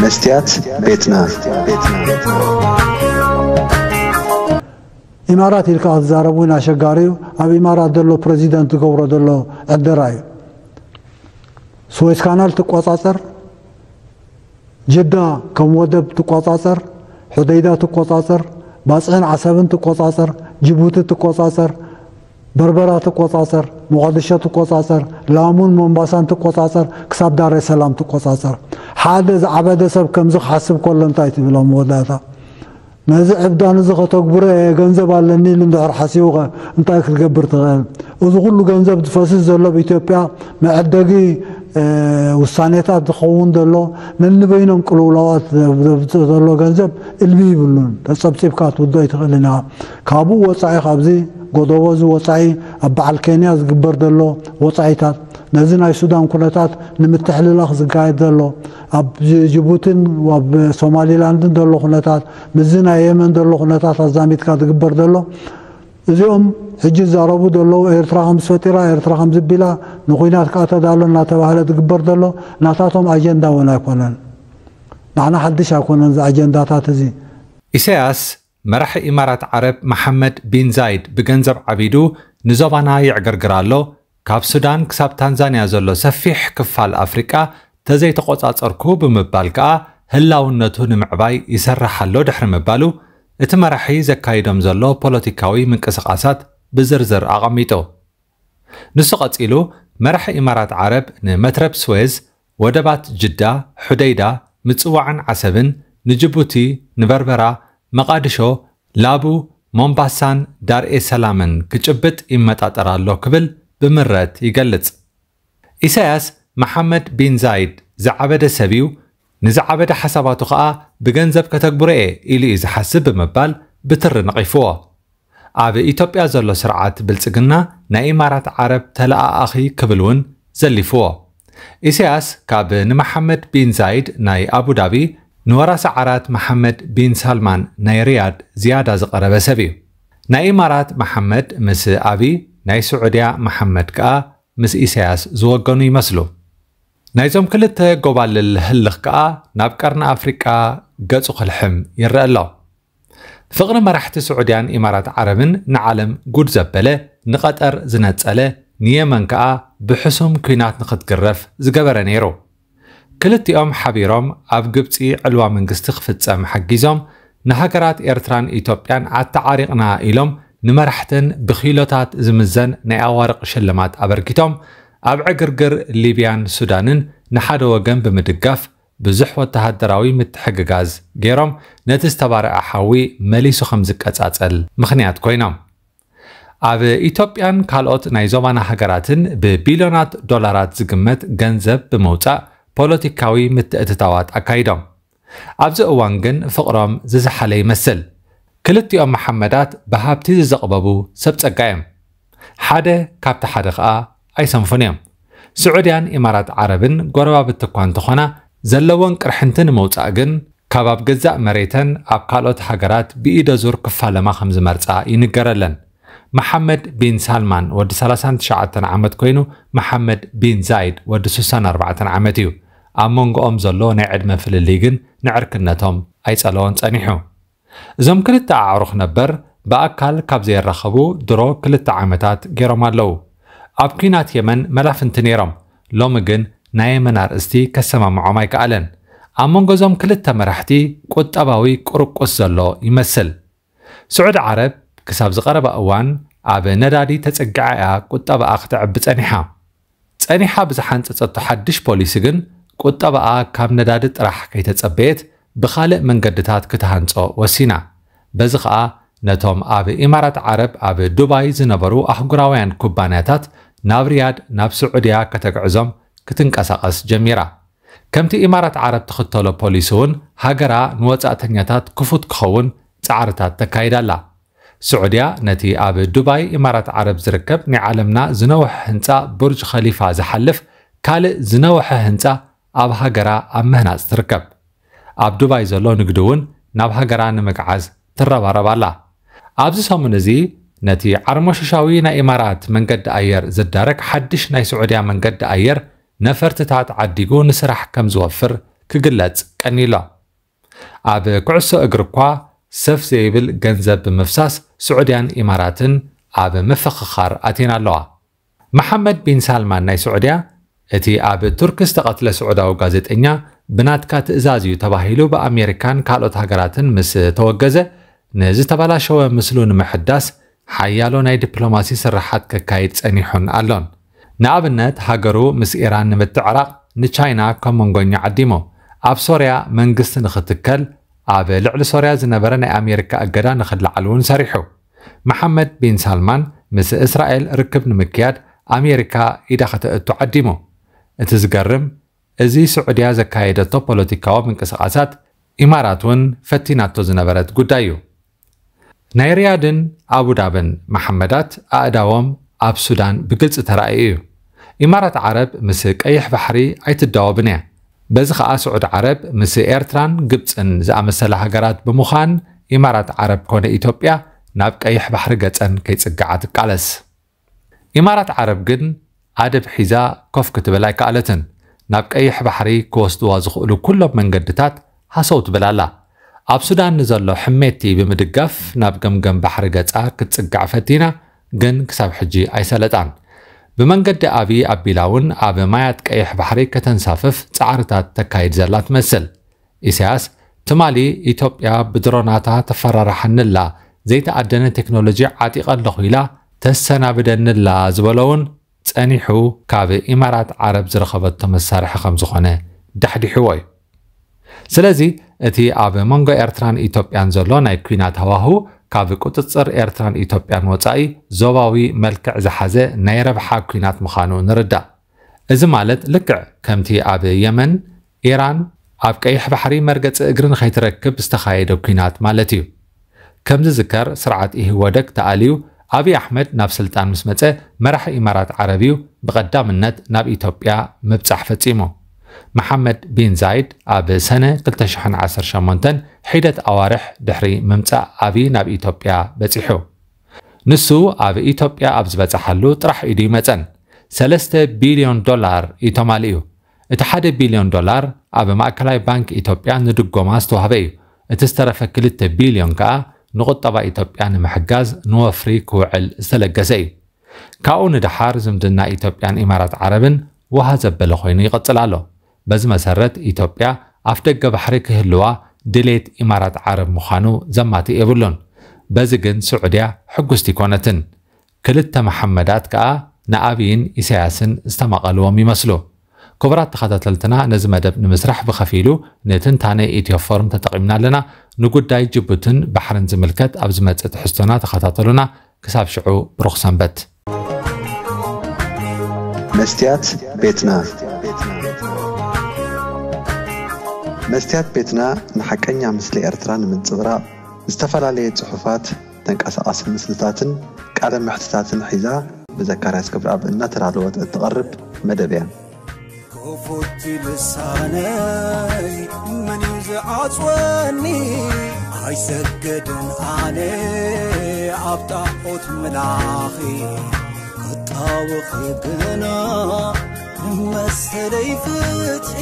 መስትያት ቤትና። ኢማራት ኢልካ ክትዛረብ እውን ኣሸጋሪ እዩ። ኣብ ኢማራት ዘሎ ፕረዚደንት ዝገብሮ ዘሎ ዕደራ እዩ። ስዌዝ ካናል ትቆጻጸር፣ ጅዳ ከም ወደብ ትቆጻጸር፣ ሑደይዳ ትቆጻጸር፣ ባጽዕን ዓሰብን ትቆጻጸር፣ ጅቡቲ ትቆጻጸር፣ በርበራ ትቆጻጸር፣ ሞቓዲሾ ትቆጻጸር፣ ላሙን ሞምባሳን ትቆጻጸር፣ ክሳብ ዳሬ ሰላም ትቆጻጸር። ሓደ ዝዓበደ ሰብ ከምዚ ክሓስብ ከሎ እንታይ ትብሎ መወዳእታ? ነዚ ዕብዳን እዚ ከተግብሮ እየ፣ ገንዘብ ኣለኒ ኢሉ እንድሕር ሓሲቡ ኸ እንታይ ክትገብር ትኽእል? እዚ ኩሉ ገንዘብ ዝፈስስ ዘሎ ኣብ ኢትዮጵያ መዐደጊ ውሳኔታት ዝኸውን ዘሎ ነንበይኖም ቅልውላዋት ዘብፅእ ዘሎ ገንዘብ እልቢ ይብሉን። ተፀብፂብካ ትውዶ ኣይትኽእልን ኢኻ። ካብኡ ወፃኢ፣ ካብዚ ጎደቦ እዚ ወፃኢ ኣብ በዓል ኬንያ ዝግበር ዘሎ ወፃኢታት፣ ነዚ ናይ ሱዳን ኩነታት ንምትሕልላኽ ዝካየድ ዘሎ፣ ኣብ ጅቡትን ኣብ ሶማሊላንድን ዘሎ ኩነታት፣ ምስዚ ናይ የመን ዘሎ ኩነታት ኣዛሚድካ ዝግበር ዘሎ፣ እዚኦም ሕጂ ዝዛረቡ ዘለዉ ኤርትራ ከምዚ ፈጢራ፣ ኤርትራ ከምዚ ቢላ፣ ንኹናት ከኣ ተዳሎ እናተባህለ ዝግበር ዘሎ ናታቶም ኣጀንዳ እውን ኣይኮነን። ንዓና ሓድሽ ኣይኮነን እዚ ኣጀንዳታት እዚ። ኢሳያስ መራሒ ኢማራት ዓረብ መሓመድ ቢን ዛይድ ብገንዘብ ዓቢዱ ንዞባና ይዕግርግር ኣሎ፣ ካብ ሱዳን ክሳብ ታንዛንያ ዘሎ ሰፊሕ ክፋል ኣፍሪቃ ተዘይተቖጻጸርኩ ብምባል ከኣ ህላውነቱ ንምዕባይ ይሰርሕ ኣሎ ድሕሪ ምባሉ፣ እቲ መራሒ ዘካይዶም ዘሎ ፖለቲካዊ ምንቅስቓሳት ብዝርዝር ኣቐሚጡ። ንሱ ቀጺሉ፣ መራሒ ኢማራት ዓረብ ንመትረብ ስዌዝ፣ ወደባት ጅዳ፣ ሑደይዳ፣ ምጽዋዕን ዓሰብን፣ ንጅቡቲ፣ ንበርበራ፣ መቓድሾ፣ ላቡ፣ ሞምባሳን ዳርኤ ሰላምን ክጭብጥ ይመጣጠር ኣሎ ክብል ብምረት ይገልጽ። ኢሳያስ መሓመድ ቢን ዛይድ ዝዓበደ ሰብ እዩ፣ ንዝዓበደ ሓሳባቱ ኸኣ ብገንዘብ ከተግብሮ እየ ኢሉ እዩ ዝሓስብ ብምባል ብትሪ ነቒፍዎ። ኣብ ኢትዮጵያ ዘሎ ስርዓት ብልጽግና ናይ ኢማራት ዓረብ ተለኣኣኺ ክብል እውን ዘሊፍዎ። ኢሳያስ ካብ ንመሓመድ ቢን ዛይድ ናይ ኣቡዳቢ ንወራሲ ዓራት መሓመድ ቢን ሳልማን ናይ ሪያድ ዝያዳ ዝቐረበ ሰብ እዩ። ናይ ኢማራት መሓመድ ምስ ኣቢ፣ ናይ ስዑድያ መሓመድ ከኣ ምስ ኢሳያስ ዝወገኑ ይመስሉ። ናይዞም ክልተ ጎባልል ህልኽ ከኣ ናብ ቀርኒ ኣፍሪቃ ገጹ ክልሕም ይረአ ኣሎ። ፍቕሪ መራሕቲ ስዑድያን ኢማራት ዓረብን ንዓለም ጉድ ዘበለ፣ ንቐጠር ዝነጸለ፣ ንየመን ከኣ ብሕሱም ኲናት ንኽትግረፍ ዝገበረ ነይሩ። ክልቲኦም ሓቢሮም ኣብ ግብጺ ዕልዋ መንግስቲ ክፍጸም ሓጊዞም፣ ንሃገራት ኤርትራን ኢትዮጵያን ኣተዓሪቕና ኢሎም ንመራሕተን ብኪሎታት ዝምዘን ናይ ኣዋርቕ ሽልማት ኣበርኪቶም፣ ኣብ ዕግርግር ሊብያን ሱዳንን ንሓደ ወገን ብምድጋፍ ብዙሕ ወተሃደራዊ ምትሕግጋዝ ገይሮም፣ ነቲ ዝተባረዐ ሓዊ መሊሱ ከም ዝቀጻጸል ምኽንያት ኮይኖም። ኣብ ኢትዮጵያን ካልኦት ናይ ዞባና ሃገራትን ብቢልዮናት ዶላራት ዝግመት ገንዘብ ብምውጻእ ፖለቲካዊ ምትእትታዋት ኣካይዶም። ኣብዚ እዋን ግን ፍቕሮም ዝዘሓለ ይመስል። ክልቲኦም መሓመዳት ብሃብቲ ዝዘቕበቡ ሰብ ጸጋ እዮም። ሓደ ካብቲ ሓደ ኸኣ ኣይሰንፉን እዮም። ስዑድያን ኢማራት ዓረብን ጎረባብቲ እኳ እንተኾና፣ ዘለወን ቅርሕንቲ ንምውጻእ ግን ካብ ኣብ ገዛእ መሬተን ኣብ ካልኦት ሃገራት ብኢደ ዙር ክፋለማ ከም ዝመርጻ ይንገረለን። መሓመድ ቢን ሳልማን ወዲ ሰላሳን ትሽዓተን ዓመት ኮይኑ፣ መሓመድ ቢን ዛይድ ወዲ ስሳን ኣርባዕተን ዓመት እዩ። ኣብ መንጎኦም ዘሎ ናይ ዕድመ ፍልልይ ግን ንዕርክነቶም ኣይጸለዎን ጸኒሑ። እዞም ክልተ ኣዕሩኽ ነበር ብኣካል ካብ ዘይራኸቡ ድሮ ክልተ ዓመታት ገይሮም ኣለዉ። ኣብ ኲናት የመን መላፍንቲ ነይሮም። ሎሚ ግን ናይ የመን ኣርእስቲ ከሰማምዖም ኣይከኣለን። ኣብ መንጎ እዞም ክልተ መራሕቲ ቁጠባዊ ቁርቁስ ዘሎ ይመስል። ስዑዲ ዓረብ ክሳብ ዝቐረባ እዋን ኣብ ነዳዲ ተጸጊዓ እያ ቁጠባኣ ክተዕቢ ጸኒሓ። ጸኒሓ ብዝሓንጸጸቶ ሓድሽ ፖሊሲ ግን ቁጠባኣ ካብ ነዳዲ ጥራሕ ከይተጸበየት ብኻልእ መንገድታት ክትሃንጾ ወሲና። በዚ ኸኣ ነቶም ኣብ ኢማራት ዓረብ ኣብ ዱባይ ዝነበሩ ኣህጉራውያን ኩባንያታት ናብ ሪያድ ናብ ስዑድያ ከተግዕዞም ክትንቀሳቐስ ጀሚራ። ከምቲ ኢማራት ዓረብ ትኽተሎ ፖሊሲ እውን ሃገራ ንወጻእተኛታት ክፉት ክኸውን ጻዕርታት ተካይድ ኣላ። ስዑድያ ነቲ ኣብ ዱባይ ኢማራት ዓረብ ዝርከብ ናይ ዓለምና ዝነውሐ ህንጻ ቡርጅ ኸሊፋ ዝሓልፍ ካልእ ዝነውሐ ህንጻ ኣብ ሃገራ ኣብ ምህናጽ ትርከብ። ኣብ ዱባይ ዘሎ ንግዲ እውን ናብ ሃገራ ንምግዓዝ ትረባረብ ኣላ። ኣብዚ ሰሙን እዚ ነቲ ዓርሞሽሻዊ ናይ ኢማራት መንገዲ ኣየር ዝዳረግ ሓድሽ ናይ ስዑድያ መንገዲ ኣየር ነፈርትታት ዓዲጉ ንስራሕ ከም ዝወፍር ክግለጽ ቀኒሎ። ኣብ ኩዕሶ እግሪ እኳ ሰፍ ዘይብል ገንዘብ ብምፍሳስ ስዑድያን ኢማራትን ኣብ ምፍኽኻር ኣትየን ኣለዋ። መሓመድ ቢን ሳልማን ናይ ስዑድያ፣ እቲ ኣብ ቱርክ ዝተቐትለ ስዑዳዊ ጋዜጠኛ ብናትካ ትእዛዝ እዩ ተባሂሉ ብኣሜሪካን ካልኦት ሃገራትን ምስ ተወገዘ፣ ንዝተበላሸወ ምስሉ ንምሕዳስ ሓያሎ ናይ ዲፕሎማሲ ስርሓት ከካይድ ጸኒሑን ኣሎን። ንኣብነት፣ ሃገሩ ምስ ኢራን ንምትዕራቕ ንቻይና ከም መንጎኛ ዓዲሙ። ኣብ ሶርያ መንግስቲ ንኽትከል፣ ኣብ ልዕሊ ሶርያ ዝነበረ ናይ ኣሜሪካ እገዳ ንኽለዓል እውን ሰሪሑ። መሓመድ ቢን ሳልማን ምስ እስራኤል ርክብ ንምክያድ ኣሜሪካ ኢዳ ከተእቱ ዓዲሙ። እቲ ዝገርም፣ እዚ ስዑድያ ዘካየደቶ ፖለቲካዊ ምንቅስቓሳት ኢማራት እውን ፈቲናቶ ዝነበረት ጉዳይ እዩ። ናይ ሪያድን ኣቡዳብን መሓመዳት ኣእዳዎም ኣብ ሱዳን ብግልጺ ተራእዩ እዩ። ኢማራት ዓረብ ምስ ቀይሕ ባሕሪ ኣይትዳወብን እያ። በዚ ኸኣ ስዑድ ዓረብ ምስ ኤርትራን ግብጽን ዝኣመሰላ ሃገራት ብምዃን ኢማራት ዓረብ ኮነ ኢትዮጵያ ናብ ቀይሕ ባሕሪ ገጸን ከይጽግዓ ትቃለስ። ኢማራት ዓረብ ግን ኣደብ ሒዛ ኮፍ ክትብል ኣይከኣለትን። ናብ ቀይሕ ባሕሪ ክወስድዋ ዝኽእሉ ኩሎም መንገድታት ሃሰው ትብል ኣላ። ኣብ ሱዳን ንዘሎ ሕሜቲ ብምድጋፍ ናብ ገምገም ባሕሪ ገጻ ክትጽጋዕ ፈቲና፣ ግን ክሳብ ሕጂ ኣይሰለጣን። ብመንገዲ ኣብይ ኣቢላ እውን ኣብ ማያት ቀይሕ ባሕሪ ከተንሳፍፍ ጻዕርታት ተካይድ ዘላ ትመስል። ኢሳያስ ትማሊ ኢትዮጵያ ብድሮናታ ተፈራርሓኒ ኣላ፣ ዘይተኣደነ ቴክኖሎጂ ዓጢቐ ኣለኹ ኢላ ተሰናብደኒ ኣላ ዝበሎ እውን ጸኒሑ ካብ ኢማራት ዓረብ ዝረኸበቶ መሳርሒ ከም ዝኾነ ዳሕዲሕዎ እዩ። ስለዚ እቲ ኣብ መንጎ ኤርትራን ኢትዮጵያን ዘሎ ናይ ኲናት ሃዋህው ካብ ቁጽጽር ኤርትራን ኢትዮጵያን ወጻኢ ዞባዊ መልክዕ ዝሓዘ ናይ ረብሓ ኲናት ምዃኑ ንርዳእ። እዚ ማለት ልክዕ ከምቲ ኣብ የመን ኢራን ኣብ ቀይሕ ባሕሪ መርገጺ እግሪ ንኸይትረክብ ዝተኻየደ ኲናት ማለት እዩ። ከም ዝዝከር ስርዓት ኢህወደግ ተኣልዩ ኣብይ ኣሕመድ ናብ ስልጣን ምስ መጸ መራሒ ኢማራት ዓረብ እዩ ብቐዳምነት ናብ ኢትዮጵያ ምብጻሕ ፈጺሙ። መሓመድ ቢን ዛይድ ኣብ ሰነ ክልተ ሽሕን ዓሰርተ ሸሞንተን ሒደት ኣዋርሕ ድሕሪ ምምጻእ ኣብይ ናብ ኢትዮጵያ በጺሑ። ንሱ ኣብ ኢትዮጵያ ኣብ ዝበጽሓሉ ጥራሕ ኢዱ ይመጸን ሰለስተ ቢልዮን ዶላር እዩ ተማሊኡ። እቲ ሓደ ቢልዮን ዶላር ኣብ ማእከላይ ባንክ ኢትዮጵያ ንድጎማ ዝተዋህበ እዩ። እቲ ዝተረፈ ክልተ ቢልዮን ከኣ ንቁጠባ ኢትዮጵያ ንምሕጋዝ ንወፍሪ ክውዕል ዝተለገሰ እዩ። ካብኡ ንደሓር ዝምድና ኢትዮጵያን ኢማራት ዓረብን ውሃ ዘበለ ኮይኑ ይቕጽል ኣሎ። በዚ መሰረት ኢትዮጵያ ኣፍደገ ባሕሪ ክህልዋ ድሌት ኢማራት ዓረብ ምዃኑ ዘማትእ የብሉን። በዚ ግን ስዑድያ ሕጉስቲ ኣይኮነትን። ክልተ መሓመዳት ከኣ ንኣብይን ኢሳያስን ዝተማቐልዎም ይመስሉ። ክቡራት ተኸታተልትና፣ ነዚ መደብ ንምስራሕ ብኸፊሉ ንትንታነ ኢትዮ ፎርም ተጠቒምና ኣለና። ንጉዳይ ጅቡትን ባሕርን ዝምልከት ኣብ ዝመጽእ ትሕዝቶና ተኸታተሉና። ክሳብ ሽዑ ብሩኽ ሰንበት። መስትያት ቤትና። መስትያት ቤትና ንሓቀኛ ምስሊ ኤርትራ ንምንጽብራቕ ዝተፈላለየ ጽሑፋት፣ ተንቀሳቓሲ ምስልታትን ቃለ መሕትታትን ሒዛ ብዘካርያስ ገብረኣብ እናተዳለወት እትቐርብ መደብ እያ። ክፉት ልሳነይ መን እዩ ዝዓጽወኒ? ኣይሰገድን ኣነ ኣብ ጣዖት ምላኺ፣ ክጣወኺ ግና ንመሰለይ ፍትሒ።